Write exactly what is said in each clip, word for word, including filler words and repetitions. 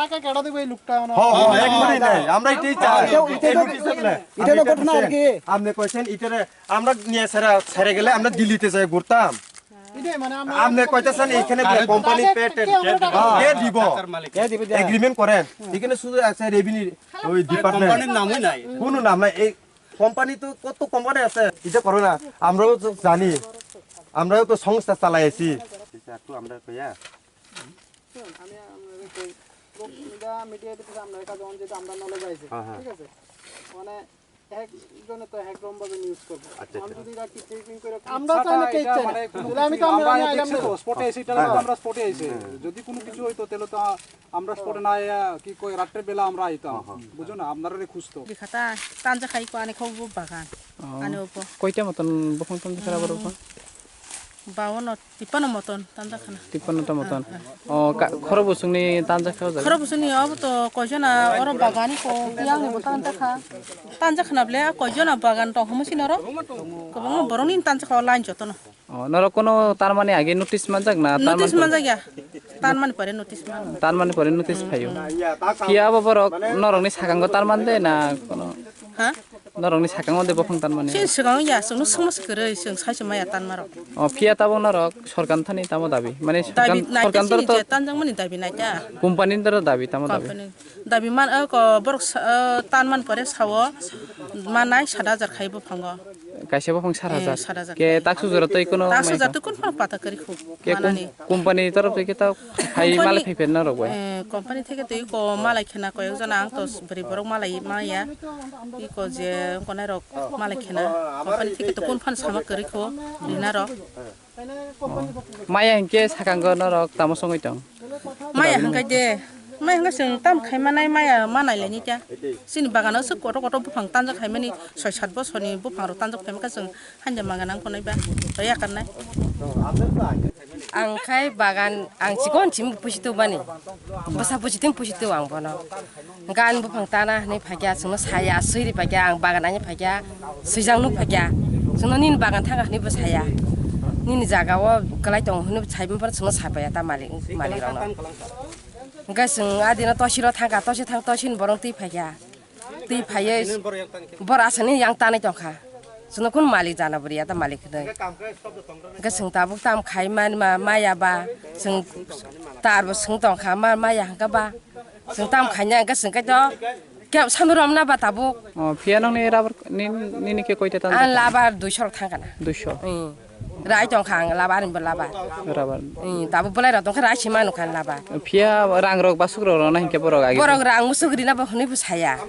টাকা কেটে দেবো এই লোকটা, মানে। হ্যাঁ, হ্যাঁ, এক মিনিট নাই, আমরা এটাই চাই। এটা, এটা এই তো, নোটিশ দিলে। এটা তো আপনি ঘটনা আর কইছেন, কি? আপনি কইছেন, এটারে আমরা নিয়ে সেরা, সেরে গেলে আমরা দিল্লিতে যাই ঘুরতাম। এটাই মানে আমরা আপনি কইতেছেন এখানে আরে কোম্পানি তাকে পেটেন্ট কে আমরা টাকা কে দিব? কে দিবে যে? এগ্রিমেন্ট করেন। এখানে শুধু আছে রেভিনিউ ওই ডিপার্টমেন্ট। কোম্পানির নামই নাই। কোনো নাম নাই। এই কোম্পানি তো কত কোম্পানি আছে, এটা করো না। আমরাও তো জানি, আমরাও তো সংস্থা চালাই আছি। আচ্ছা, একটু আমরা কইয়া। শুনুন, আমি আপনাদেরকে বক্তৃতা মিডিয়াতে কিছু আপনার কাছে অন যেটা আমরা নলেজ আইছে, হ্যাঁ, হ্যাঁ। ঠিক আছে? মানে একজনে তো একরকম ভাবে নিউজ করবে। আচ্ছা, আমি আচ্ছা। যদি এটা কি ট্রেকিং করে আমরা তো অনেকে ইচ্ছা নাই। তাহলে আমি তো আমরা আমরা আইলাম দেখছি না। তো, স্পটে এসে, তাহলে তো হ্যাঁ। আমরা স্পটে এসে। হ্যাঁ। যদি কোনো কিছু হইতো, তাহলে তো আমরা স্পটে না আইয়া, কি কই, রাত্রের বেলা আমরা আইতাম। হ্যাঁ, হ্যাঁ। বুঝো না, আপনারা খুঁজতো। লিখাটা তানজা খাই কো আনে খুব বাগান। ও। আনে ওপো। কয়টা মতন বখং তানজা খাই আবার ওপো? বাউন্ন, তিপ্পান্ন মতন তানজা khana. Tippanno ta moton. O, ka-, khoro bosongni tanjak kha o jaga? Khoro bosongni obo to koijona oro bagani ko tiyangni bo tanjak kha. Tanjak khana ble koijona bagan tong hwnwi sini oro. Kwbangma borokni tanjak kha o line jotono. O, norok kono tarmani age notice manjak na? Notice manjak ya. Tanmani pore notice man. Tanmani pore notice phaio. Phiya abo borok norokni sakango tarman de na kono? Ha? Norokni sakango de bophang tanmani? Chini swkango ya, chwngno swngma se kwrwi, chwng sai se maya tanmarok. O, phiya tabuk norok sorkar thani tamo dabi? Mane dabi sorkar, naikhe sorkar chini to je tanjakmani dabi naikhe. Company doro dabi tamo dabi? Company dabi man, o, ko, borok sa-, o, tanman pore sao, manai sat hajar khai bophango. Kaisa bophang sat hajar? Eh, sat hajar. Ke taksu jora tei kono taksu jora tei kono phano pata kwrwi khu, ke manani. Company torof tei khe ta phai malai phai pherna rok bai? Eh, company theke tei ko malai khena koyok jona ang to bwrwi borok malai maya. Iko je konai rok malai khena. Company theke to kun phan sama kwrwi kho rina rok. Maya hinkhe sakango norok tamo songwi tong? Maya hwnkhe de, maya hwnkhe chwng tam khai manai maya manai laini ta. Chini bagano swk kotor kotor buphang tanjak khai mani soi sat bosorni buphang rok tanjak khai mankha chwng. Hanja maga nang konai ba, to yakarnai. Ang khai bagan, ang chikon chim pusi tu bani. Bwsa pusi tim pusi tu ang bono. Gan buphang tana hwnwi phaikya, chwngno saya, swiri phaikya, ang bagan ani phaikya, swijang nuk phaikya. Chwngno nini bagan thanga hwnwi bo saya. Nini jaga o kwlai tongo hwnwi bo sai, chwngno sai phaikya ta malik, malik rokno. Hwnkhe chwng adino tosiro thangkha, tosi thang, tosin borok twi phaikha. Twi phaiwi bor asani yang tanwi tongkha. Chwngno kun malik jana bwrwi ya ta malik hwnwi. Hwnkhe chwng tabuk tam khai man ma, maya ba, chwng tar bo chwng tongkha ma, maya hwnkhe ba. Chwng tam khaina hwnkhe chwng khe to kebo sanu romna ba tabuk. O, phiya nokni rubber ni, nini khe koita tanjak? Ang labar duiso rok thangkha na. Duiso? Hmm. Rai tongkha ang labar, ani bo labar. Rabar. Hmm, tabuk bolai rok tongkha, rai sima nukha labar. Phiya rang rok basuk rok rona hinkhe borok agi. Borok rang musuk rina bo hwnwi bo saya.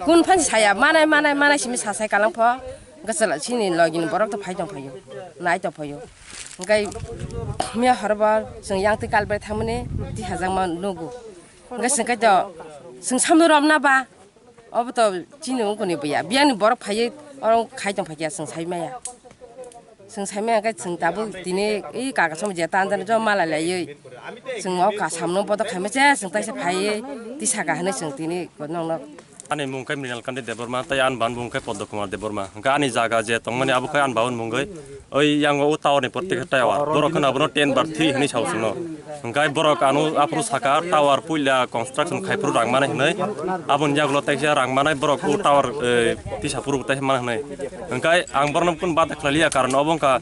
Kun phan saya, manai, manai, manai simi sasai kalang pho. Gachal chini logini borok to phai tong phaio. Nai tong phaio. Hwnkhe miya horbo chwng yang twi kalbai thangmani twi hajak ma nugo. Hwnkhe chwng khe to chwng samno romna ba. Obo to chini wngkoni buya. Biyangni borok phaiwi oro khai tong phaikya chwng sai maya. Chwng sai maya khe chwng tabuk tini i kaka som je tan jan jo malai laiwi. Chwng o kasamno bodo khaima se chwng taisa phaiwi tisa ka hwnwi chwng tini nokno. Ani mung khe Mrinal Kanti Debbarma tei ani ban mung khe Padma Kumar Debbarma. Hwnkhe ani jaga je tongmani abo khe ani baun mungwi. Oi yango o tower ni protek tower. Borok kheno abono ten bar three hwnwi sao chwngno. Hwnkhe borok ano aphuru saka tower puila construction khai phuru rang manai hwnwi. Aboni yagulo taisa rang manai borok o tower, eh, tisa phuru taisa manai hwnwi. Hwnkhe ang borokno kun bada khlai liya karon obo wngkha,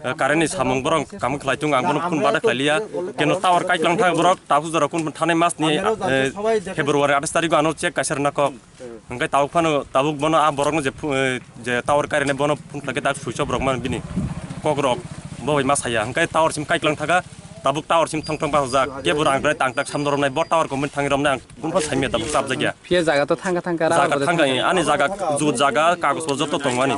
eh, current ni samung borok kam khlai tung ang bono kun bada khlai liya. Keno tower kaiklang thang borok tabu jora kun thanai mas ni, eh, February athais tarikh ano check kaisa rwna kok. Hwnkhe tabuk phano, tabuk bono a borokno je phu-, eh, je tower kairene bono phone khlaikhe tak switch off rok mano bini kokrok bo bai ma saya. Hwnkhe tower sim kaiklang thaka, tabuk tower sim thong thong bahajak. Kebo rang rai tang tak samno romnai, bo tower company thangwi romnai ang kunpha saimya tabuk chapjakya. Phiya jaga to thangkha thangkha, jaga thangkha, ani jaga jut jaga kagoj potro joto tongo ani.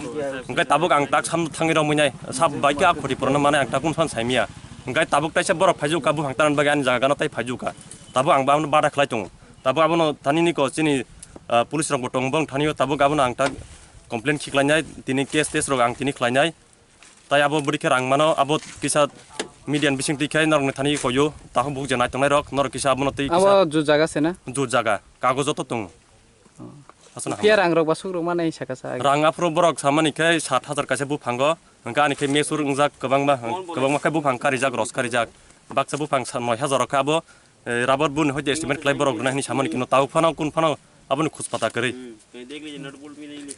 Hwnkhe tabuk ang tak samno thangwi romwi nai, sab bai khe a khoti purano mane ang tak kunpha saimya. Hwnkhe tabuk taisa borok phaijuka buphang tanani bagwi ani jaga gana tai phaijuka. Tabuk ang bamno bada khlai tongo. Tabuk abono thani ni ko chini, ah, police rok bo tongo, bong thani o tabuk abono ang ta complain khiklainai, tini case test rok ang tini khlainai. Tai abo bwrwi khe rang mano, abo kisa media ni bising twi khe norok ni thani koyo, takhuk buk je nai tongnai rok, norok kisa abono twi kisa. Abo jut jaga se na? Jut jaga, kagoz joto tongo. Aswk na phiya hambai. Rang rok ba suk rok mano saka sa. Rang aphuru borok samani khe sat hajar kaisa buphango, hwnkhe ani khe mesur wngjak kwbangma, kwbangma khe buphang karijak, ros karijak. Baksa buphang sa-, noi hajar rok khe abo. eh, rubber bun hoite estimate khlai borok rwnai hinwi samani kino tabuk phano kun phano aboni khuspata kwrwi.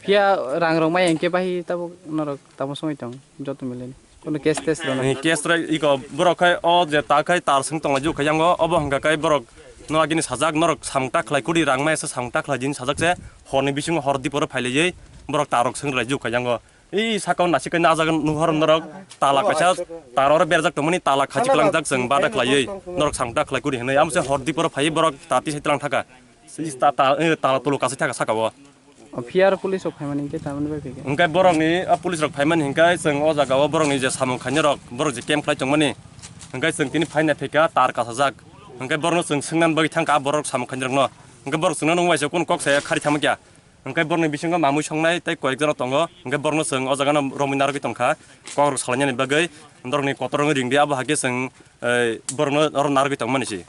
Phiya rang rok mai hwnkhe bai tabuk norok tamo songwi tong joto mileni. Kono case test rwna. Eh, case rwna iko borok khai o je ta khai tar swng tonglaijak khai yango obo hwnkha khai borok no agini sajak norok samung ta khlai kudi rang mai se samung ta khlai jin sajak se horni bisingo hor diporo phailaijai borok tarok swng rwlaijuk khai yango. Ei sakao nasik kai najagan nuhor norok tala kaisa tar oro berjak tongmani tala khachi klangjak chwng bada khlaiwi norok samung ta khlai kudi hinwi amo se hor diporo phaiwi borok ta tisai tlang thaka. Sis ta, ta, eh, tala tulu kasai thaka saka o. O, phiya aro police rok phaimani hinkhe tamoni bai phikhe? Hinkhe borokni, o police rok phaimani hinkhe chwng o jaga o borokni je samung khainai rok, borok je camp khlai tongmani, hinkhe chwng tini phaina phikha tar kasajak. Hinkhe borokno chwng swngnani bagwi thangkha borok samung khainai rokno. Hinkhe borok chwngno nung waisa kunu kok saya khari thangma kya. Hinkhe borokni bisingo mamui songnai tei koyek jona tongo. Hinkhe borokno chwng o jagano romwi narwgwi tongkha. Kok rok salainani bagwi borokni kotor wngwi ringdi abo hakhe chwng, eh, borokno oro narwgwi tongmani se.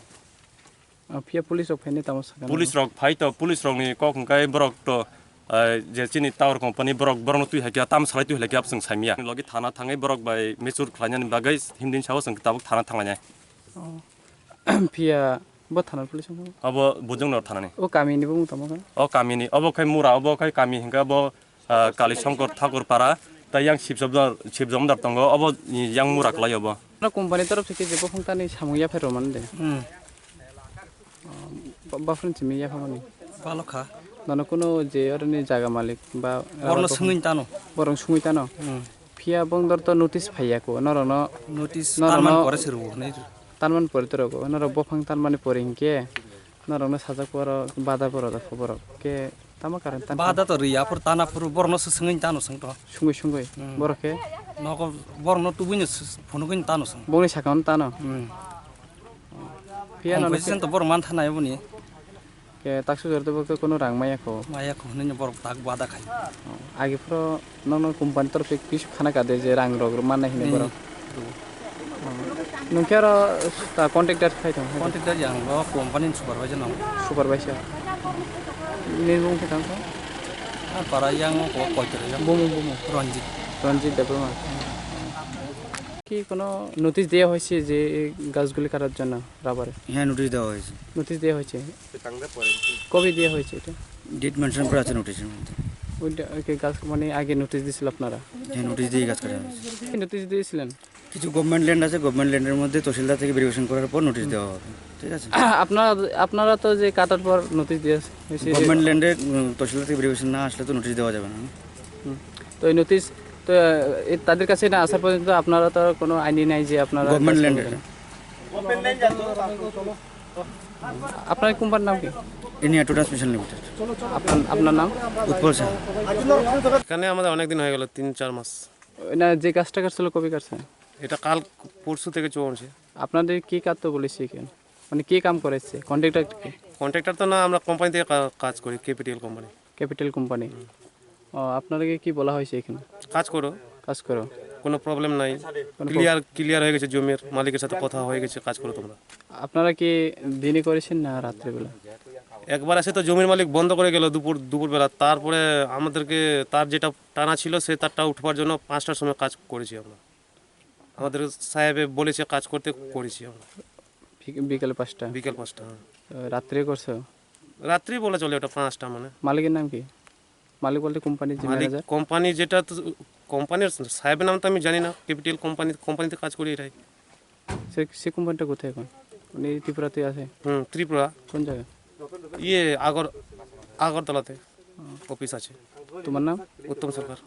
O, phiya police rok phainai tamo sakha na? Police rok phai to, police rokni kok hwnkhe borok to, eh, je chini tower company borok, borokno twi hai khe, tam salai twi hai khe, abo chwng saimya. Logi thana thangwi borok bai mechur khlainani bagwi himdin sao chwng tabuk thana thanglainai. O. Phiya bo thana police wngkha? Obo Bujongno thanani. O kamini bumung tamo kha? O kamini, obo khai Mura, obo khai kami hwnkhe bo ah, Kali Songkor Thakur Para, tei yang Sibjomdar, Sibjomdar tongo, obo yang Mura kwlai obo. Ano company torof se khe je buphang tani samung yaphai rw mano de? Hmm. Ba-, buphang simi yapha mani? Balo kha. Nono kuno je oroni jaga malik ba borokno swngwi tano. Borok swngwi tano? Hmm. Phiya bongdor to notice phaiya ko, norokno. Notice norokno tanman pore se rw hinwi. Tanman pore to rw ko, norok buphang tanmani pore hinkhe norokno sajak borok, bada borok da borok. Khe tamo karon tan. Bada to riya phur tana phuru borokno se swngwi tano swng to. Sungwi sungwi. Hmm. Borok khe? Nogo borokno tubui no s-, phunugwi tano swng. Bongni sakao tano. Hmm. Phiya no compensation to borok man thana boni. Khe taksu jor to borok to kono rang maya kho. Maya kho hinwi borok tak bada khai. Oh, agi phuru Nono company torof se kisu khana kha de je rang rok mannai hinwi borok. Hmm. Nwng khe aro ta contractor khai tong? Contractor yang bo company ni supervisor nang. Supervisor. Nini bumung khe tang kha? Ah, para yang ko koitor yang. Bumung, bumung. Ranjit. Ranjit Debbarma. Ki kono notice deya hoyse je gajguli katar jonno? Rubber. হ্যাঁ, নোটিশ দেওয়া হয়েছে। নোটিশ দেওয়া হয়েছে। কবে দেওয়া হয়েছে এটা? Date mention করা আছে নোটিশের মধ্যে। ওইটা, ওকে, গাছ মানে আগে নোটিশ দিয়েছিল আপনারা? হ্যাঁ, নোটিশ দিয়ে গাছ কাটা হয়েছে। কি নোটিশ দিয়েছিলেন? কিছু গভর্নমেন্ট ল্যান্ড আছে, গভর্নমেন্ট ল্যান্ডের মধ্যে তহসিলদার থেকে ভেরিফিকেশন করার পর নোটিশ দেওয়া হবে, ঠিক আছে? আপনারা, আপনারা তো যে কাটার পর নোটিশ দিয়ে হয়েছে যে গভর্নমেন্ট ল্যান্ডে, উম, তহসিলদার থেকে ভেরিফিকেশন না আসলে তো নোটিশ দেওয়া যাবে না। হুম। তো এই নোটিশ তো, এ, তাদের কাছে না আসার পর্যন্ত আপনারা তো আর কোনো আইনি নাই যে আপনারা গভর্নমেন্ট কাজ ল্যান্ড করবেন। এটা। আপনার কোম্পানির নাম কি? ইনিয়া টু ট্রান্সমিশন লিমিটেড। আপনার, আপনার নাম? উৎপল সিংহ। এখানে আমাদের অনেক দিন হয়ে গেল, তিন চার মাস। না, যে গাছটা কাটছিল কবে কাটছে? এটা কাল পরশু থেকে চলছে। আপনাদের কে কাটতে বলেছে এখানে? মানে কে কাম করেছে? কন্ট্রাক্টর কে? কন্ট্রাক্টর তো না, আমরা কোম্পানি থেকে কা-, কাজ করি, কেপিটিএল কোম্পানি। Capital company. হুম। ও, আপনাদেরকে কি বলা হয়েছে এখানে? কাজ করো। কাজ করো। কোনো প্রবলেম নাই। কোনো ক্লিয়ার, ক্লিয়ার হয়ে গেছে জমির মালিকের সাথে কথা হয়ে গেছে, কাজ করো তোমরা। আপনারা কি দিনে করেছেন না রাত্রেবেলা? একবার এসে তো জমির মালিক বন্ধ করে গেল দুপুর, দুপুরবেলা। তারপরে আমাদেরকে তার যেটা টানা ছিল, সে তারটা উঠবার জন্য পাঁচটার সময় কাজ করেছি আমরা। আমাদের সাহেবে বলেছে কাজ করতে, করেছি আমরা। বিক-, বিকেল পাঁচটা? বিকেল পাঁচটা, হ্যাঁ। তো রাত্রে করছো? রাত্রি বলা চলে ওটা, পাঁচটা মানে। মালিকের নাম কি? মালিক বলতে কোম্পানির যে মালিক, ম্যানেজার? কোম্পানি যেটা তো, কোম্পানির সাহেবের নাম তো আমি জানি না, ক্যাপিটাল কোম্পানি, কোম্পানিতে কাজ করি এটাই। সে, সে কোম্পানিটা কোথায় এখন? মানে এই ত্রিপুরাতে আছে? হুম, ত্রিপুরা। কোন জায়গায়? ইয়ে, আগর-, আগরতলাতে। অফিস আছে। তোমার নাম? উত্তম সরকার।